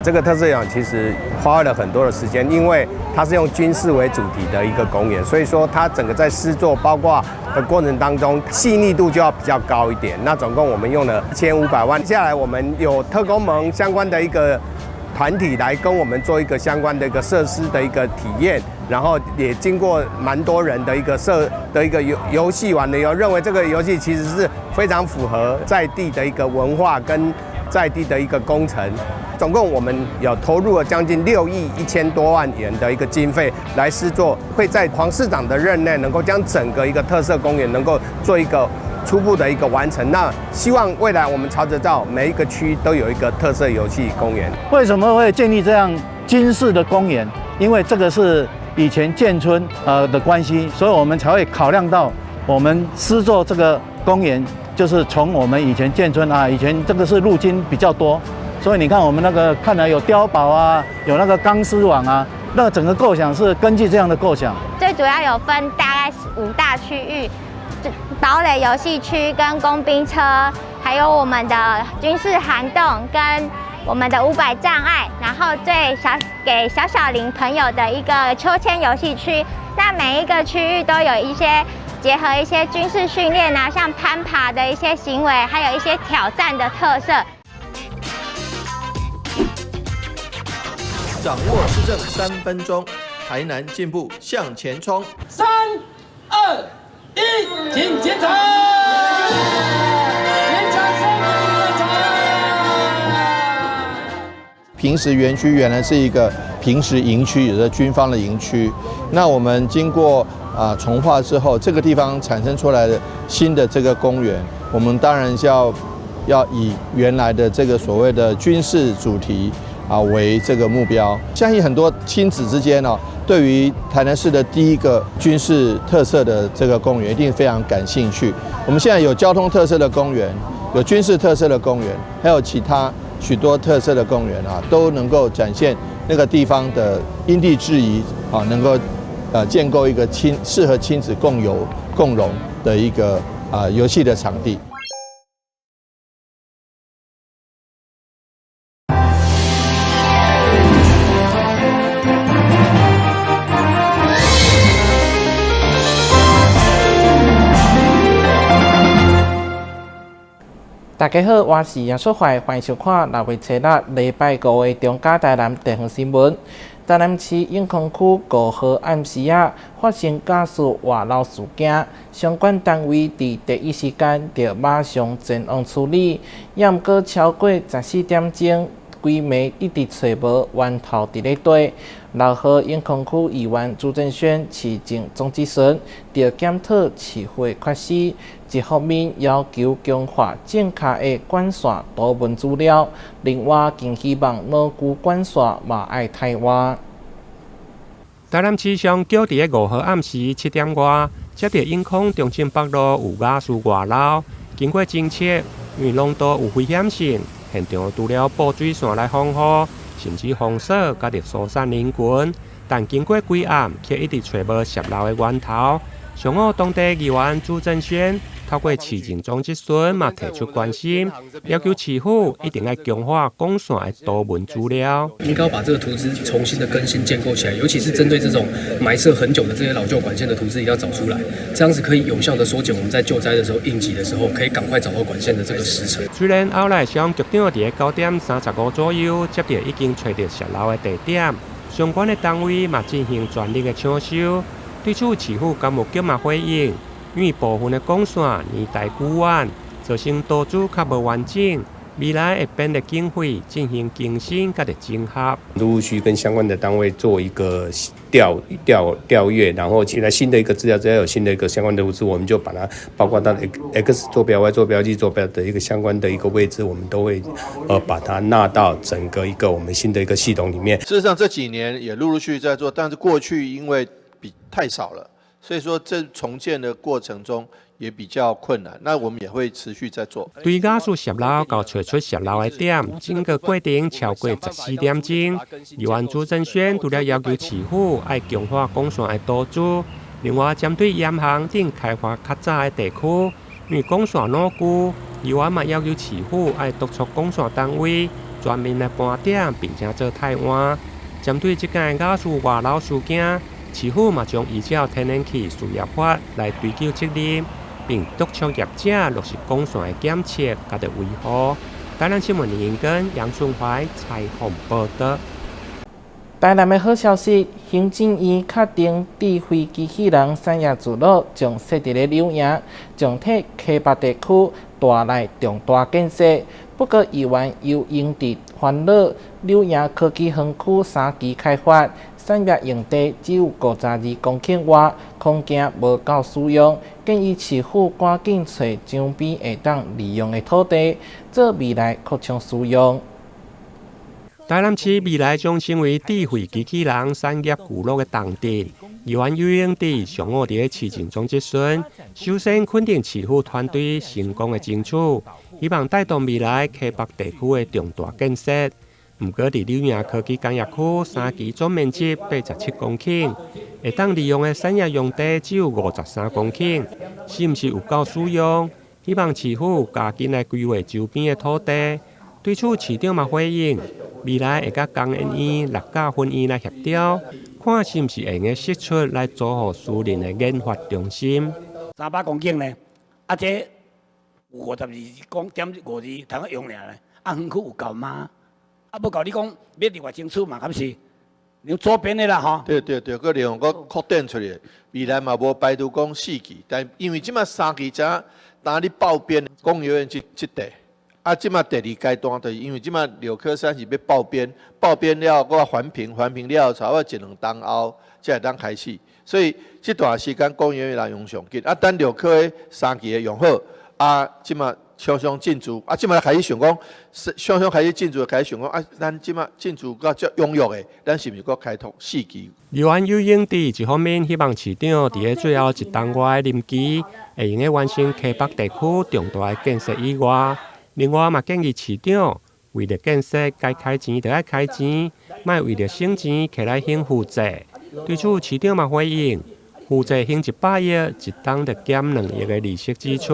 這個特色園其實花了很多的時間，因為它是用軍事為主題的一個公園，所以說它整個在施作包括的過程當中，細膩度就要比較高一點。那總共我們用了1500萬，接下來我們有特工盟相關的一個團體來跟我們做一個相關的一個設施的一個體驗，然後也經過蠻多人的一個設的一個遊戲完了以後，認為這個遊戲其實是非常符合在地的一個文化跟在地的一個工程。總共我們有投入了將近6億1000多萬元的一個經費來施作，會在黃市長的任內能夠將整個一個特色公園能夠做一個初步的一個完成。那希望未來我們朝着到每一個區都有一個特色遊戲公園。為什麼會建立這樣軍事的公園？因為這個是以前眷村的關係，所以我們才會考量到我們施作這個公園，就是從我們以前眷村啊，以前這個是陸軍比較多。所以你看，我們那個看來有碉堡啊，有那個鋼絲網啊，那整個構想是根據這樣的構想。最主要有分大概5大區域，堡壘遊戲區跟工兵車，還有我們的軍事涵洞跟我們的500障礙，然後最小給小小齡朋友的一個秋千遊戲區。那每一個區域都有一些結合一些軍事訓練啊，像攀爬的一些行為，還有一些挑戰的特色。掌握市政3分鐘，台南進步向前衝。3、2、1，請檢查。檢查三，檢查。平石園區原來是一個平石營區，也是軍方的營區。那我們經過重劃之後，這個地方產生出來的新的這個公園，我們當然是要以原來的這個所謂的軍事主題為這個目標。相信很多親子之間呢，對於台南市的第一個軍事特色的這個公園，一定非常感興趣。我們現在有交通特色的公園，有軍事特色的公園，還有其他許多特色的公園啊，都能夠展現那個地方的因地制宜啊，能夠建構一個適合親子共遊共融的一個遊戲的場地。大家好，我是楊淑懷，歡迎收看6月初六禮拜五的中嘉台南地方新聞。台南市永康區5號暗時仔發生瓦斯外漏事件，相關單位佇第一時間就馬上前往處理，也毋過超過14點鐘，規暝一直揣無源頭佇咧佗。6號永康區議員朱正軒、市政總質詢，就檢討市府的缺失，一方面要求強化正確的管線圖文資料，另外更希望老舊管線嘛愛汰換。台南市上繳佇咧5號暗時7點外，接著永康中正北路有瓦斯外漏，經過偵測，因為濃度有危險性，現場除了布水線來防護，甚至封鎖佮疏散人群，但經過幾暗，卻一直揣無洩漏的源頭。上午，當地議員朱正軒透過市政總質詢嘛提出關心，要求市府一定愛強化管線的圖文資料。應該要把這個圖資重新的更新建構起來，尤其是針對這種埋設很久的這些老舊管線的圖資，一定要找出來，這樣子可以有效的縮減我們在救災的時候、應急的時候，可以趕快找到管線的這個時程。雖然後來消防局長佇9點35左右接著已經揣著洩漏的地點，相關的單位嘛進行全力的搶修。對此，市府工務局嘛回應，因為部分的管線年代久遠，造成圖紙較無完整，未來會編列經費進行更新佮整合。陸續跟相關的單位做一個調閱，然後現在新的一個資料，只要有新的一個相關的物資，我們就把它包括到 X 坐標、Y 坐標、Z 坐標的一個相關的一個位置，我們都會把它納到整個一個我們新的一個系統裡面。事實上這幾年也陸陸續續在做，但是過去因為比太少了，所以說這重建的過程中也比較困難。那我們也會持續在做。對瓦斯洩漏到揣出洩漏的點，整個過程超過14點鐘。議員朱正軒除了要求市府愛強化管線的圖紙，另外針對鹽行等開發較早的地區，因為管線老舊，議員嘛要求市府愛督促管線單位全面來盤點，並且做汰換。針對這件瓦斯外漏事件，市府嘛將依照天然氣事業法來追究責任，並督促業者落實管線的檢測佮著維護。台南新聞林英根、楊順懷採訪報導。台南的好消息，行政院確定智慧機器人產業聚落將設佇咧柳營，將替溪北地區帶來重大建設。不過，議員尤英佇煩惱柳營科技園區三期開發，產業用地只有52公頃外，恐驚無夠使用，建議市府趕緊揣周邊會當利用的土地，做未來擴充使用。台南市未來將成為智慧機器人產業聚落的重鎮。議員尤英哲上午佇咧市政總質詢，首先肯定市府團隊成功的爭取，希望帶動未來溪北地區的重大建設。毋過，佇柳營科技工業區三期總面積87公頃，會當利用的產業用地只有53公頃，是毋是有夠使用？希望市府加緊來規劃周邊的土地。對此，市長嘛回應，未來會佮工研院、六甲分院來協調，看是毋是會用釋出來租予私人的研發中心。 300公頃呢，啊這有52公點52，通用爾呢，啊園區有夠嗎？啊無夠你講欲另外爭取嘛，敢是？你左邊的啦吼。對對對，閣利用閣擴展出來，未來嘛無排除講四期，但因為這馬三期才當咧報編工業園這這塊。啊，這馬第二階段就是因為這馬六顆山是欲報編，報編了閣環評，環評了差不多一兩冬後才會當開始，所以這段時間工業園人用上緊。啊，等六科的三期的用好，啊，這馬廠商進駐，啊，這馬開始想講，廠商開始進駐，開始想講，啊，咱這馬進駐較足踴躍的，咱是毋是閣開拓四期？議員尤英哲一方面希望市長佇咧最後一冬外的任期，會用得完成溪北地區重大的建設以外，另外嘛建議市長為著建設該開錢就愛開錢，莫為著省錢起來興負債。對此，市長嘛回應，負債還100億，一冬就減2億的利息支出。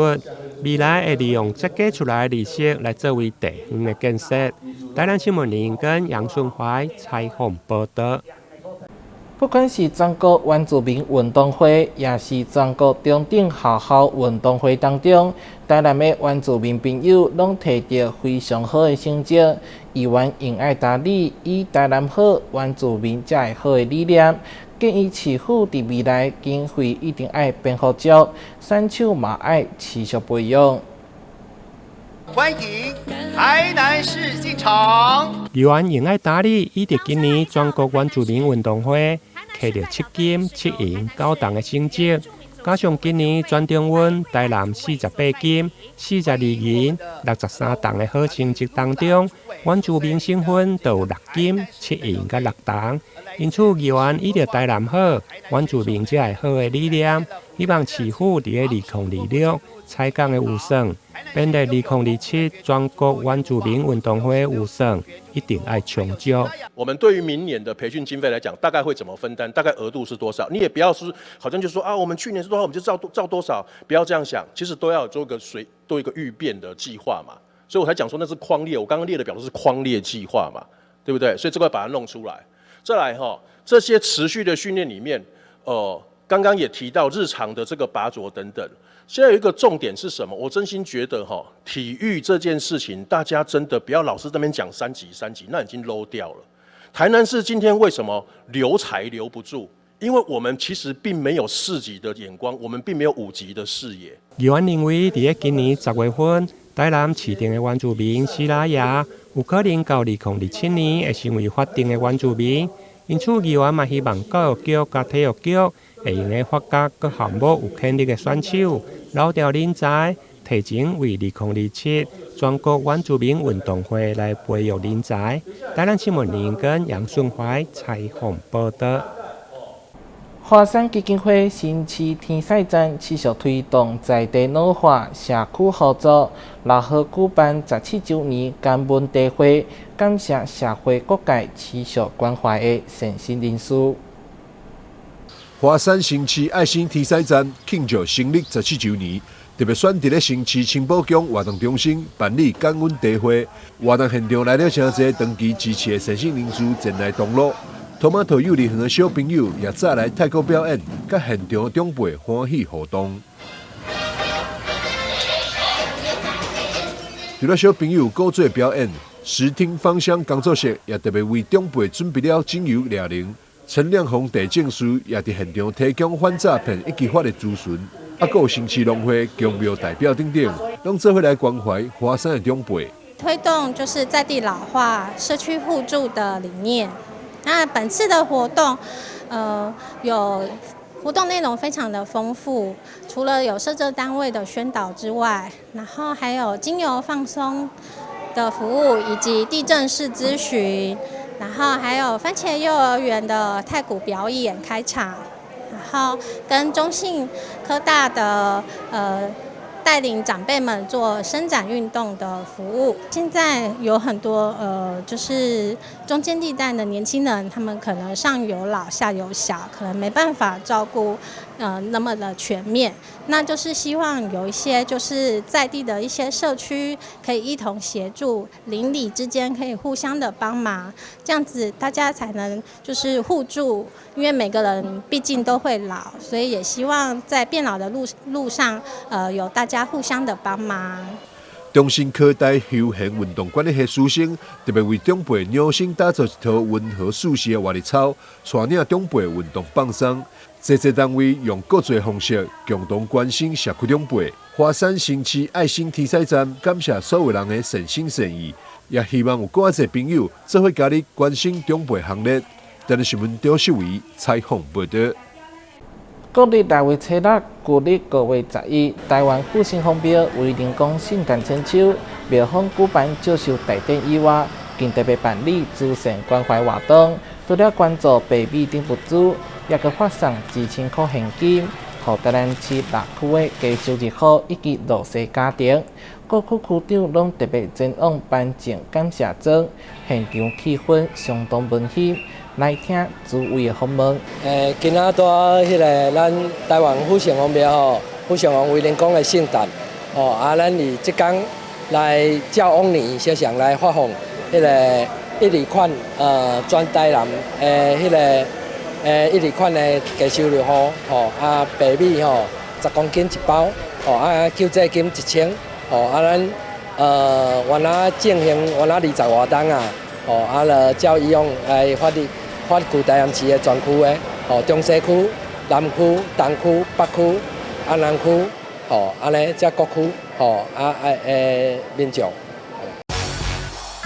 未來會利用折價出來的利息來作為地方的建設。台南新聞林跟楊順懷採訪報導。不管是全國原住民運動會，抑是全國中等學校運動會當中，台南的原住民朋友攏摕著非常好的成績。議員永愛達理以台南好，原住民才會好的理念，建議市府佇未來經費一定愛編予足，選手嘛愛持續培養。歡迎台南市進場。議員永愛達理以佇今年全國原住民運動會摕著7金7銀9銅的成績，加上今年全中運台南48金42銀63銅的好成績當中，原住民成分就有6金7銀佮6銅。因此，議員以著台南好，原住民才會好的理念，希望市府佇咧2026採港的預算，編列2027全國原住民運動會預算，一定愛充足。我們對於明年的培訓經費來講，大概會怎麼分擔？大概額度是多少？你也不要是好像就說啊，我們去年是多少，我們就照照多少，不要這樣想。其實都要做個隨做一個預變的計劃嘛。所以我才講說那是匡列，我剛剛列的表都是匡列計劃嘛，對不對？所以這個把它弄出來。再來哈，這些持續的訓練裡面，剛剛也提到日常的這個拔擢等等。現在有一個重點是什麼？我真心覺得哈，體育這件事情，大家真的不要老是這邊講三級三級，那已經 low 掉了。台南市今天為什麼留才留不住？因為我們其實並沒有四級的眼光，我們並沒有五級的視野。議員認為，佇咧今年10月份，台南市定的原住民西拉雅，有可能到2027年會成為法定的原住民。因此，議員嘛希望教育局佮體育局會用得發覺各項目有潛力的選手，摎調人才，提前為2027全國原住民運動會來培育人才。台南新聞林跟楊順懷採訪報導。華山基金會新市天使站持續推動在地老化、社區合作，六號舉辦17週年感恩茶會，感謝社會各界持續關懷的善心人士。華山新市愛心天使站慶祝成立17週年，特別選佇咧新市青埔宮活動中心辦理感恩茶會。活動現場來了誠濟長期支持的善心人士前來同樂。トマト幼兒園的小朋友也早來太鼓表演，佮現場長輩歡喜互動。除了小朋友鼓做表演，視聽芳香工作室也特別為長輩準備了精油療程。陳亮宏地政士也佇現場提供反詐騙以及法律諮詢，啊，閣有新市農會、宮廟代表等等，攏做伙來關懷華山的長輩。推動就是在地老化、社區互助的理念。那本次的活動，有活動內容非常的豐富，除了有社政單位的宣導之外，然後還有精油放鬆的服務，以及地政士諮詢，然後還有番茄幼兒園的太鼓表演開場，然後跟中信科大的帶領長輩們做伸展運動的服務。現在有很多就是中間地帶的年輕人，他們可能上有老下有小，可能沒辦法照顧那麼的全面。那就是希望有一些就是在地的一些社區可以一同協助，鄰里之間可以互相的幫忙，這樣子大家才能就是互助。因為每個人畢竟都會老，所以也希望在變老的路上，有大家互相的幫忙。中興科大休閒運動管理系師生特別為長輩量身打造一套溫和舒適的活力操，帶領長輩運動放鬆。濟濟單位用各自方式共同關心社區長輩。華山新市愛心天使站感謝所有人的善心善意，也希望有閣較濟朋友做伙加入關心長輩行列。台南新聞張秀維採訪報道。國曆六月初六，舊曆5月11，台灣復興方廟威靈公聖誕千秋廟方舉辦祝壽大典以外，更特別辦理慈善關懷活動，除了捐助白米等物資，也閣發送1000塊現金，予台南市六區的低收入戶以及弱勢家庭。各區區長攏特別前往頒贈感謝狀，現場氣氛相當溫馨。來聽諸位的訪問。今仔拄彼个咱台灣福聖王廟吼，福聖王威靈公的聖誕，吼啊，咱佇這工來照往年時常來發放彼个一禮款，全台南的彼个一禮款的低收入戶，吼啊，白米吼10公斤一包，吼啊，救濟金1000，吼啊，咱原來進行原來20外冬啊，吼啊，就照以往來發的。發舊台南市的全區的，吼中西區、南區、東區、北區、南區，吼按呢這各區，吼啊啊民眾。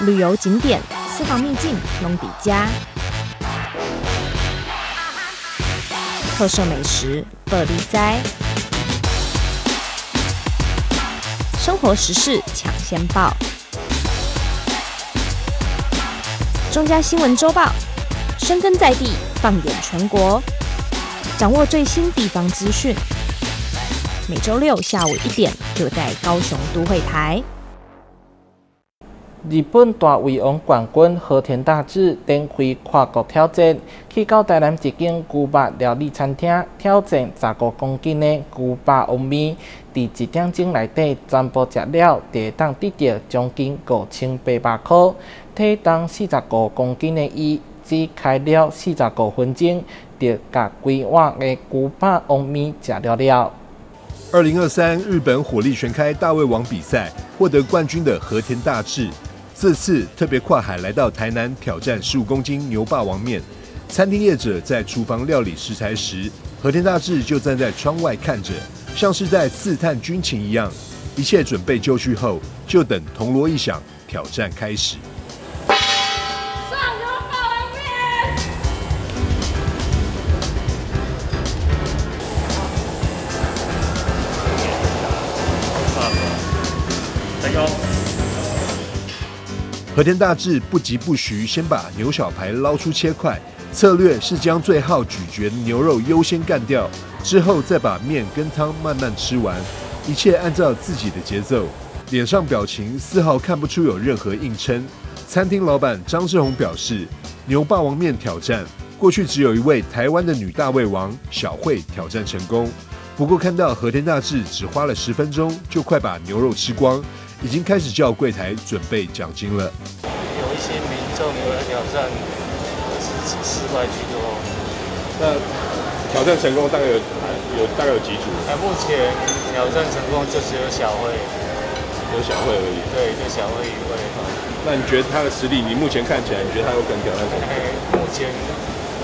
旅遊景點、私房秘境攏佇遮，特色美食報你知，生活時事搶先報，中嘉新聞週報。深耕在地，放眼全國，掌握最新地方資訊。每週六下午1點，就在高雄都會台。日本大胃王冠軍和田大志展開跨國挑戰，去到台南一間牛肉料理餐廳挑戰15公斤的牛霸王麵，佇1點鐘內底全部食了，就會當得著獎金5800塊。體重45公斤的伊，只開了45分鐘，就共規碗的牛霸王麵食了了。 2023日本火力全開大胃王比賽獲得冠軍的和田大志，這次特別跨海來到台南挑戰15公斤牛霸王麵。餐廳業者在廚房料理食材時，和田大志就站在窗外看着，像是在刺探軍情一樣。一切準備就緒後，就等銅鑼一響，挑戰開始。和田大志不疾不徐，先把牛小排撈出切塊，策略是將最好咀嚼的牛肉優先幹掉，之後再把麵跟湯慢慢吃完，一切按照自己的節奏，臉上表情絲毫看不出有任何硬撐。餐廳老闆張志宏表示，牛霸王麵挑戰過去只有一位台灣的女大胃王小慧挑戰成功，不過看到和田大志只花了10分鐘就快把牛肉吃光，已經開始叫櫃台準備獎金了。有一些民眾有來挑戰，是失敗居多。那挑戰成功大概有幾組？哎，目前挑戰成功就只有小慧，有小慧而已。對，就小慧一位。那你覺得他的實力？你目前看起來，你覺得他有可能挑戰成功？目前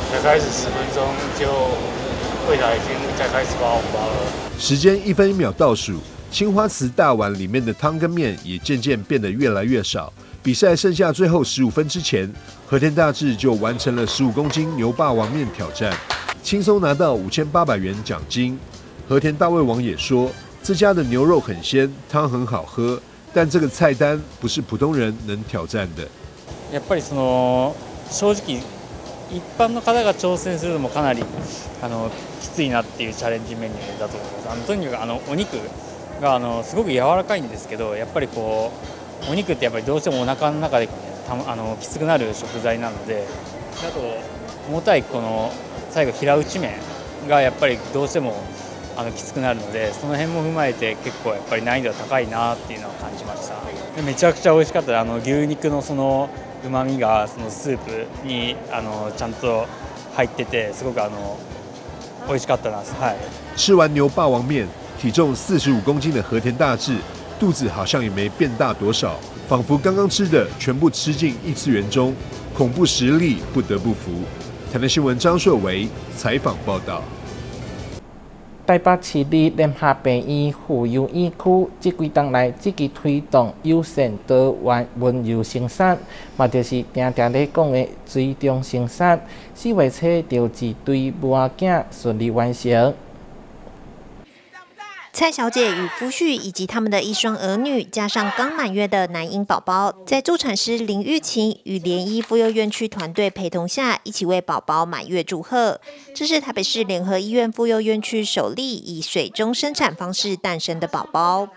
才開始10分鐘，就櫃台已經在開始包紅包了。時間一分一秒倒數，青花瓷大碗裡面的湯跟麵也漸漸變得越來越少。比賽剩下最後15分之前，和田大志就完成了15公斤牛霸王麵挑戰，輕鬆拿到5800元獎金。和田大胃王也說，這家的牛肉很鮮，湯很好喝，但這個菜單不是普通人能挑戰的。やっぱりその正直一般の方が挑戦するのもかなりきついなっていうチャレンジメニューだと思います。とにかくお肉がすごく柔らかいんですけど、やっぱりこうお肉ってやっぱりどうしてもお腹の中でたあのきつくなる食材なので、あと重たいこの最後平打ち麺がやっぱりどうしてもきつくなるので、その辺も踏まえて結構やっぱり難易度が高いなっていうのは感じました。で、めちゃくちゃ美味しかった。牛肉のその旨味がそのスープにちゃんと入ってて、すごく美味しかったです。はい。吃完牛霸王麵，體重45公斤的和田大志肚子好像也沒變大多少，仿佛剛剛吃的全部吃進異次元中，恐怖實力不得不服。台南新聞張碩維採訪報道。台北市立聯合病院婦幼院區這幾冬來積極推動友善多元溫柔生產，嘛就是定定咧講的水中生產。4月初就一對母仔囝順利完成。蔡小姐與夫婿以及他們的一雙兒女，加上剛滿月的男嬰寶寶，在助產師林玉琴與聯醫婦幼院區團隊陪同下，一起為寶寶滿月祝賀。這是台北市聯合醫院婦幼院區首例以水中生產方式誕生的寶寶。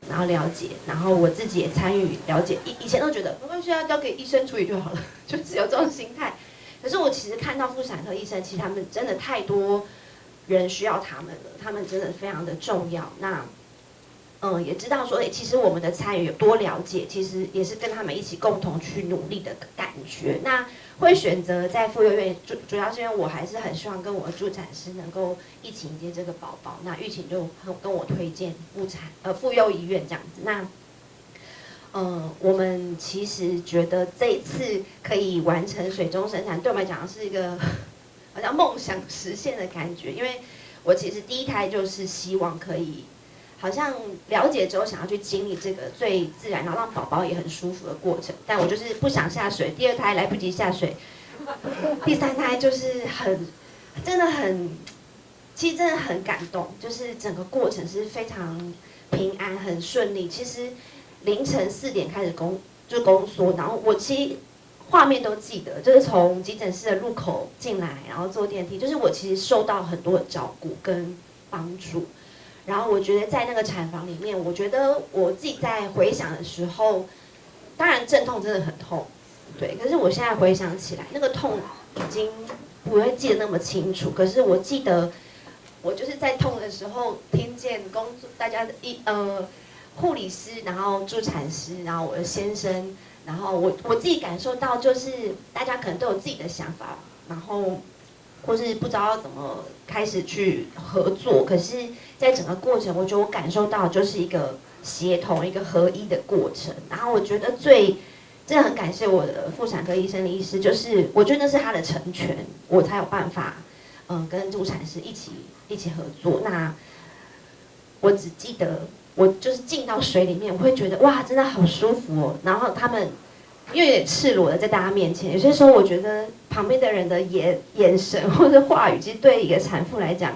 然後了解，然後我自己也參與了解。以前都覺得沒關係啊，交給醫生處理就好了，就只有這種心態。可是我其實看到婦產科醫生，其實他們真的太多人需要他們了，他們真的非常的重要。那，也知道說，其實我們的參與有多了解，其實也是跟他們一起共同去努力的感覺。那會選擇在婦幼院，主要是因為我還是很希望跟我的助產師能夠一起迎接這個寶寶。那玉琴就很跟我推薦婦幼醫院這樣子。那，我們其實覺得這一次可以完成水中生產，對我們來講是一個好像夢想實現的感覺，因為我其實第一胎就是希望可以，好像了解之後想要去經歷這個最自然，然後讓寶寶也很舒服的過程。但我就是不想下水，第二胎來不及下水，第三胎就是很，真的很，其實真的很感動，就是整個過程是非常平安、很順利。其實凌晨4點開始宮縮，然後我其實畫面都記得，就是從急診室的入口進來，然後坐電梯，就是我其實受到很多的照顧跟幫助。然後我覺得在那個產房裡面，我覺得我自己在回想的時候，當然陣痛真的很痛，對。可是我現在回想起來，那個痛已經不會記得那麼清楚。可是我記得，我就是在痛的時候，聽見工作大家護理師，然後助產師，然後我的先生。然後我自己感受到，就是大家可能都有自己的想法，然後或是不知道要怎麼開始去合作。可是，在整個過程，我覺得我感受到就是一個協同、一個合一的過程。然後我覺得最真的很感謝我的婦產科醫生的醫師，就是我覺得那是他的成全，我才有辦法跟助產師一起合作。那我只記得，我就是進到水裡面，我會覺得哇，真的好舒服哦。然後他們因為有點赤裸的在大家面前，有些時候我覺得旁邊的人的眼神或者話語，其實對一個產婦來講，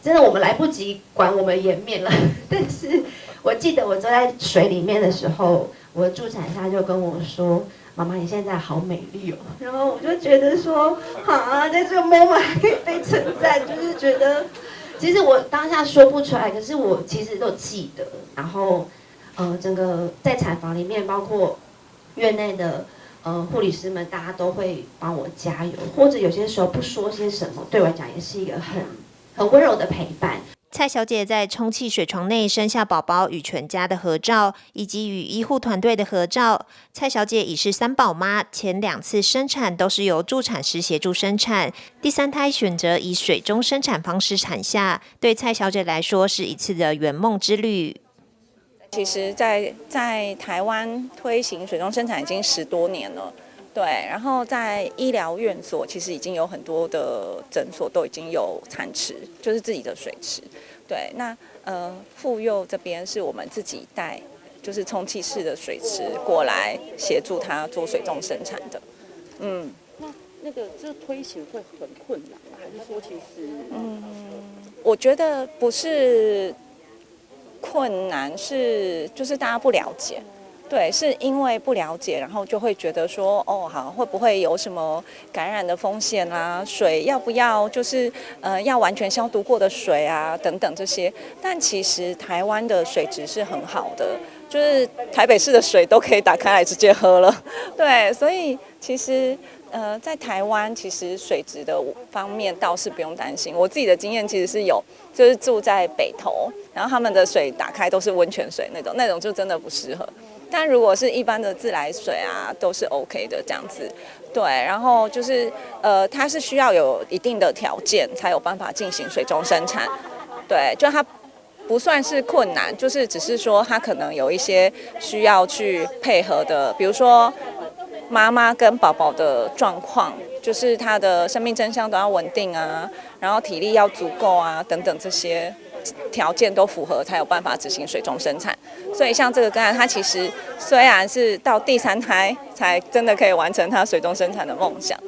真的我們來不及管我們顏面了。但是我記得我坐在水裡面的時候，我的助產師就跟我說：“媽媽，你現在好美麗哦。”然後我就覺得說，啊，在這個 moment 還可以被稱讚，就是覺得。其實我當下說不出來，可是我其實都記得。然後，整個在產房裡面，包括院內的護理師們，大家都會幫我加油，或者有些時候不說些什麼，對我來講也是一個很溫柔的陪伴。蔡小姐在充氣水床內生下寶寶與全家的合照，以及與醫護團隊的合照。蔡小姐已是三寶媽，前兩次生產都是由助產師協助生產，第三胎選擇以水中生產方式產下，對蔡小姐來說是一次的圓夢之旅。其實在台灣推行水中生產已經10多年了。對，然後在醫療院所，其實已經有很多的診所都已經有產池，就是自己的水池。對，那婦幼這邊是我們自己帶，就是充氣式的水池過來協助他做水中生產的。那個這推行會很困難嗎？還是說其實？我覺得不是困難，是就是大家不了解。對，是因為不了解，然後就會覺得說，哦，好，會不會有什麼感染的風險啊？水要不要就是要完全消毒過的水啊？等等這些。但其實台灣的水質是很好的，就是台北市的水都可以打開來直接喝了。對，所以其實在台灣其實水質的方面倒是不用擔心。我自己的經驗其實是有，就是住在北投，然後他們的水打開都是溫泉水那種，那種就真的不適合。但如果是一般的自來水啊，都是 OK 的這樣子，對。然後就是它是需要有一定的條件才有辦法進行水中生產，對，就它不算是困難，就是只是說它可能有一些需要去配合的，比如說媽媽跟寶寶的狀況，就是他的生命徵象都要穩定啊，然後體力要足夠啊，等等這些條件都符合，才有辦法執行水中生產。所以像這個個案，它其實雖然是到第三胎才真的可以完成他水中生產的夢想，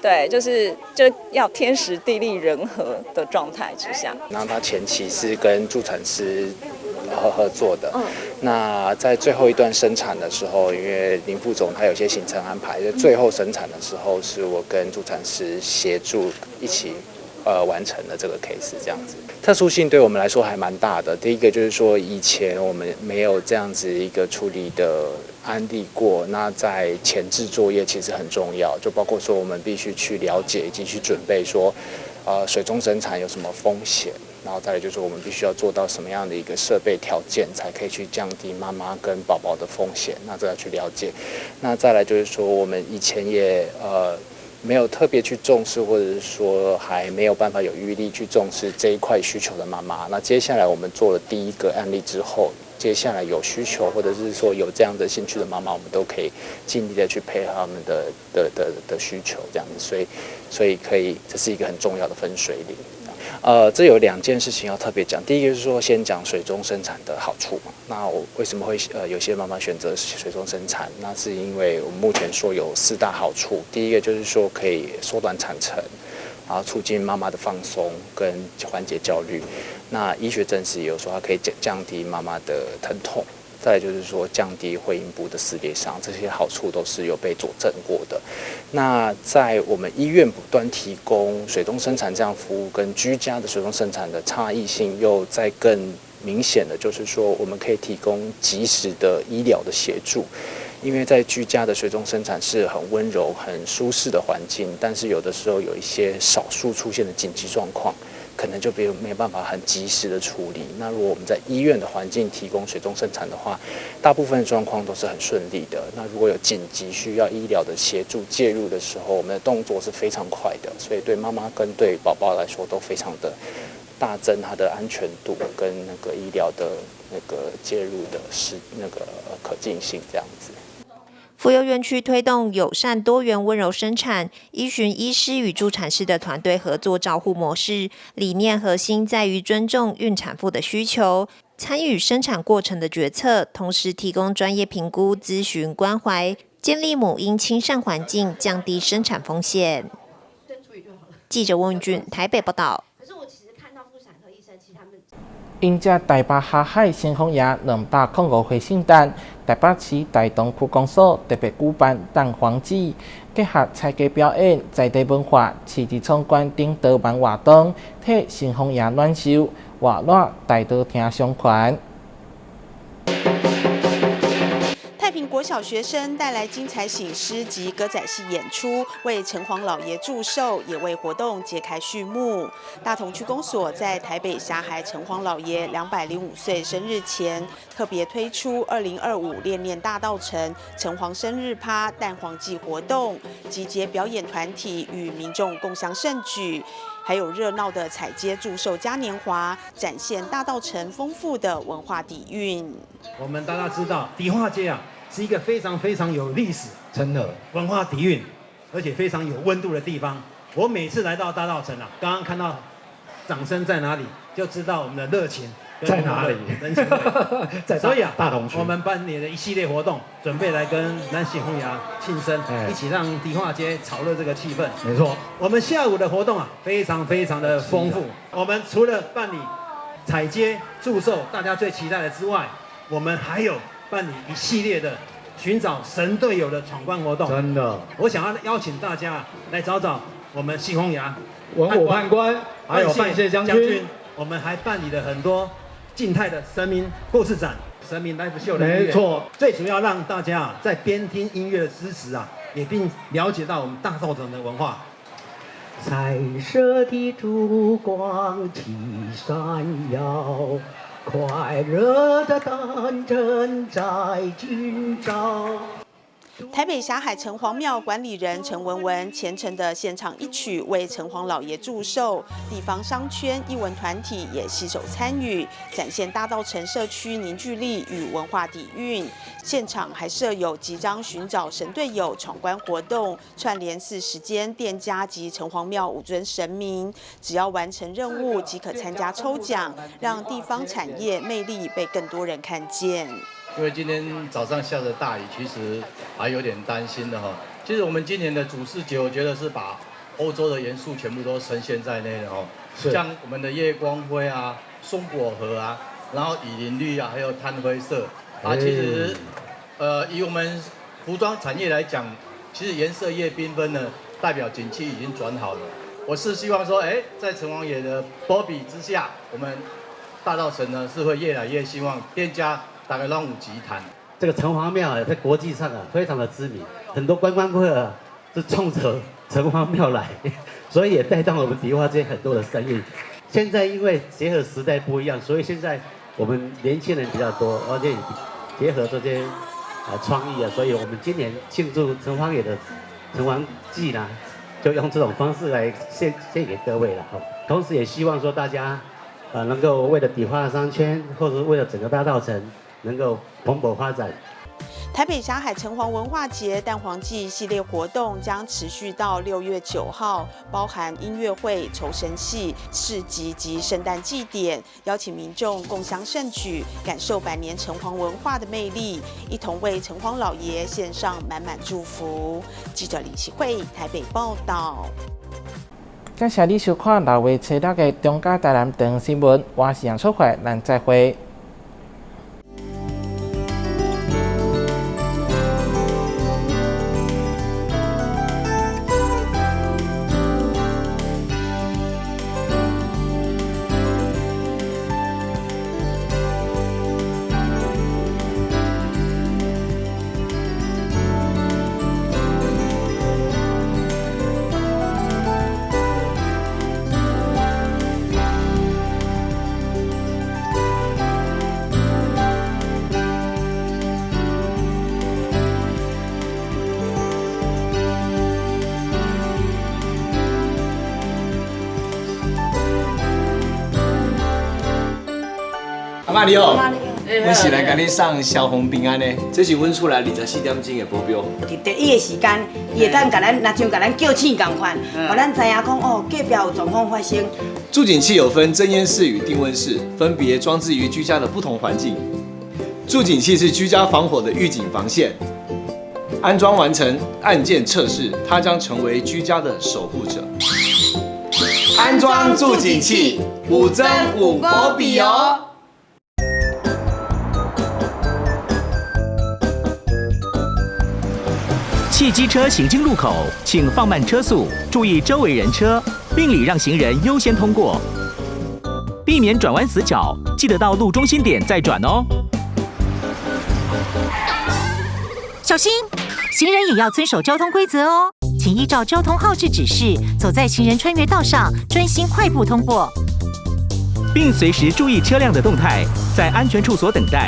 對，就是就要天時地利人和的狀態之下。那他前期是跟助產師合作的，那在最後一段生產的時候，因為林副總他有些行程安排，在最後生產的時候，是我跟助產師協助一起完成了這個 case，這樣子。特殊性對我們來說還蠻大的。第一個就是說，以前我們沒有這樣子一個處理的案例過。那在前置作業其實很重要，就包括說我們必須去了解以及去準備說，水中生產有什麼風險，然後再來就是我們必須要做到什麼樣的一個設備條件，才可以去降低媽媽跟寶寶的風險。那這要去了解。那再來就是說，我們以前也沒有特別去重視，或者是說還沒有辦法有餘力去重視這一塊需求的媽媽。那接下來我們做了第一個案例之後，接下來有需求或者是說有這樣的興趣的媽媽，我們都可以盡力的去配合他們的需求，這樣子。所以可以，這是一個很重要的分水嶺。這有兩件事情要特別講。第一個就是說，先講水中生產的好處嘛。那我為什麼會有些媽媽選擇水中生產？那是因為我們目前說有四大好處。第一個就是說可以縮短產程，然後促進媽媽的放鬆跟緩解焦慮。那醫學證實也有說它可以降低媽媽的疼痛。再來就是說降低會陰部的撕裂傷，這些好處都是有被佐證過的。那在我們醫院不斷提供水中生產這樣服務，跟居家的水中生產的差異性又再更明顯的，就是說我們可以提供及時的醫療的協助。因為在居家的水中生產是很溫柔、很舒適的環境，但是有的時候有一些少數出現的緊急狀況，可能就沒辦法很及時的處理。那如果我們在醫院的環境提供水中生產的話，大部分狀況都是很順利的。那如果有緊急需要醫療的協助介入的時候，我們的動作是非常快的，所以對媽媽跟對寶寶來說都非常的大增它的安全度跟那個醫療的那個介入的是那個可進性這樣子。婦幼院區推動友善多元溫柔生產，依循醫師與助產士的團隊合作照護模式，理念核心在於尊重孕產婦的需求，參與生產過程的決策，同時提供專業評估、諮詢、關懷，建立母嬰親善環境，降低生產風險。記者翁俊台北報道。迎接台北霞海城隍爺205歲聖誕，台北市大同區公所特別舉辦蛋黃節，結合彩雞表演、在地文化、市場闖關等多元活動，替城隍爺暖壽，熱絡大稻埕商圈。太平國國小學生帶來精彩醒獅及歌仔戲演出，為城隍老爺祝壽，也為活動揭開序幕。大同區公所在台北霞海城隍老爺205歲生日前，特別推出2025戀戀大稻埕城隍生日趴蛋黃祭活動，集結表演團體與民眾共襄盛舉。還有熱鬧的踩街祝壽嘉年華，展現大稻埕豐富的文化底蘊。我們大家知道，迪化街啊是一個非常非常有歷史、真的文化底蘊，而且非常有溫度的地方。我每次來到大稻埕啊，剛剛看到掌聲在哪裡，就知道我們的熱情在哪裡，人情味。所以啊，大同區，我們辦理了一系列活動，準備來跟咱新豐爺慶生，一起讓迪化街炒熱這個氣氛。沒錯，我們下午的活動啊，非常非常的豐富。我們除了辦理踩街祝壽，大家最期待的之外，我們還有辦理一系列的尋找神隊友的闖關活動。真的，我想要邀請大家來找找我們新豐爺、文武判官，還有范謝將軍。我們還辦理了很多靜態的神明故事展、神明 live show 的音樂。沒錯，最主要讓大家啊，在邊聽音樂的支持啊，也並了解到我們大稻埕的文化。彩色的燭光齊閃耀，快樂的誕辰在今朝。台北霞海城隍廟管理人陳文文虔誠的獻唱一曲，為城隍老爺祝壽。地方商圈、藝文團體也攜手參與，展現大稻埕社區凝聚力與文化底蘊。現場還設有集章尋找神隊友闖關活動，串聯40間店家及城隍廟5尊神明，只要完成任務即可參加抽獎，讓地方產業魅力被更多人看見。因為今天早上下着大雨，其實還有點擔心的哈。其實我們今年的主視覺，我覺得是把歐洲的元素全部都呈現在內的哈。像我們的夜光灰啊、松果盒啊，然後雨林綠啊，還有炭灰色啊。其實，以我們服裝產業來講，其實顏色越繽紛呢，代表景氣已經轉好了。我是希望說，在城隍爺的保庇之下，我們大稻埕呢是會越來越希望店家。大概攏有錢趁。這個城隍廟啊，在國際上啊非常的知名，很多觀光客啊是衝着城隍廟來，所以也帶動我們迪化街很多的生意。現在因為結合時代不一樣，所以現在我們年輕人比較多，而且結合這些啊創意啊，所以我們今年慶祝城隍爺的城隍祭呢，就用這種方式來獻給各位了哈。同時也希望說大家能夠為了迪化商圈，或者為了整個大稻埕，能夠蓬勃發展。台北霞海城隍文化節蛋黃祭系列活動將持續到6月9號，包含音樂會、酬神戲、市集及聖誕祭典，邀請民眾共襄盛舉，感受百年城隍文化的魅力，一同為城隍老爺獻上滿滿祝福。記者李啟慧台北報道。感謝你收看6月7日的中嘉台南地方新聞，我是楊淑慧，咱再會。阿媽你好，阮是來共你送消防平安的，這是阮厝內24點鐘的保鏢。佇第一个時間，伊會當共咱，若像共咱叫醒仝款，予咱知影講哦，隔壁有狀況發生。住警器有分偵煙室與定溫室，分別裝置於居家的不同環境。住警器是居家防火的預警防線，安裝完成按鍵測試，它將成為居家的守護者。安裝住警器，有真有保庇哦。汽機車行經路口，請放慢車速，注意周圍人車，並禮讓行人優先通過，避免轉彎死角，記得到路中心點再轉哦。小心！行人也要遵守交通規則哦，請依照交通號誌指示，走在行人穿越道上，專心快步通過，並隨時注意車輛的動態，在安全處所等待。